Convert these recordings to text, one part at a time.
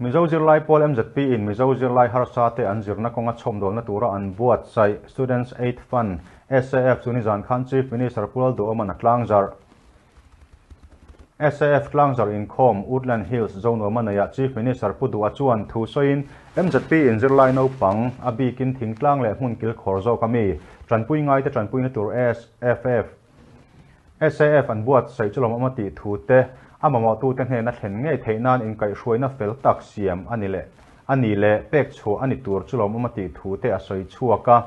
Mizo Zirlai Pawl MZP in Mizo zirlai harsa te an zirna kawnga chhawmdawlna tura an buatsaih Students Aid Fund, SAF, chu nizan khan Chief Minister Pu Lalduhawma'n a tlangzarh. SAF tlangzarh inkhawm Woodland Hills Zonuama neiah Chief Minister Pu Duha chuan thu sawiin MZP in zirlai naupang, a bikin thingtlang leh hmun kilkhawr zawk ami, tanpui ngaite tanpuina tur SFF, SAF an buatsaih chu lawmawm a tih thu te, a mamawhtute hnena thlen ngei theih nan inkaihhruaina fel tak siam a ni leh a ni leh pek chhuah a ni tur chu lawmawm a tih thu te a sawi chhuak a.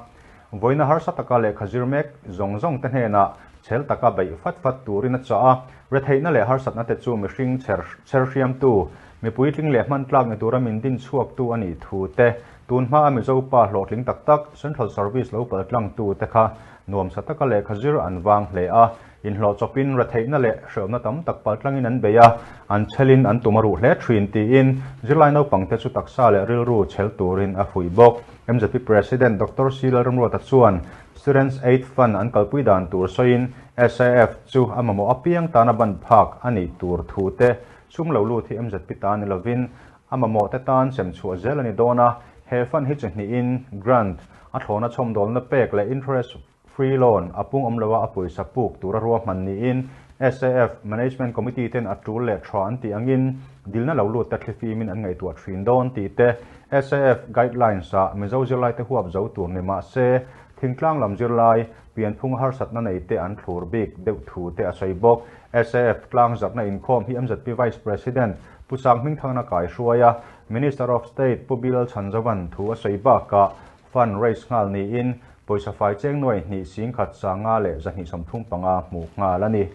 Vawiina harsa taka lehkha zir mek zawng zawng te hnenah chhel taka beih fat fat turin a chah a, retheihna leh harsatna te chu mihring chher chher hriamtu, mipui tling leh hman tlak ni tura min din chhuaktu a nih thu te, tun hmaa Mizo pa hlawhtling tak tak Central Service lo paltlangtu te kha Nuamsa taka lehkha zir an vang hle a, inhlawh chawpin retheihna leh hrehawmna tam tak paltlangin an bei a, an chelin an tum a ruh hle thin tiin zirlai naupangte chu taksa leh rilru chhel turin a fuih bawk. Mzp President Doctor C Lalramruata chuan Students Aid Fund an kalpui dan tur sawiin SAF chu a mamawh apiang tana ban phak a nih tur thu te sum lo lut hi mzp ta ni lovin A mamawhte tan sem chhuah zel a ni dawn a, he fund hi chi hnihin grant, a thlawna chhawmdawlna pek leh interest free loan a pung awm loa a pawisa puk tura ruahman niin SAF Management Committee ten a tul leh tha an tih angin dilna lo lut te thlifimin an ngaihtuah thin dawn tih te SAF guidelines ah Mizo zirlaite huap zo tur ni mah se thingtlang lam zirlai pianphung harsatna nei te an thlur bik deuh thu te a sawi bawk. SAF tlangzarhna inkhawm hi MZP Vice President Pu Sang Hmingthangna kaihruai a, Minister of State Pu Bilal Chhanzovan thu a sawi bakah fund raise nghal niin pawisa fai cheng nuai hnih 10,535 hmuh nghal a ni.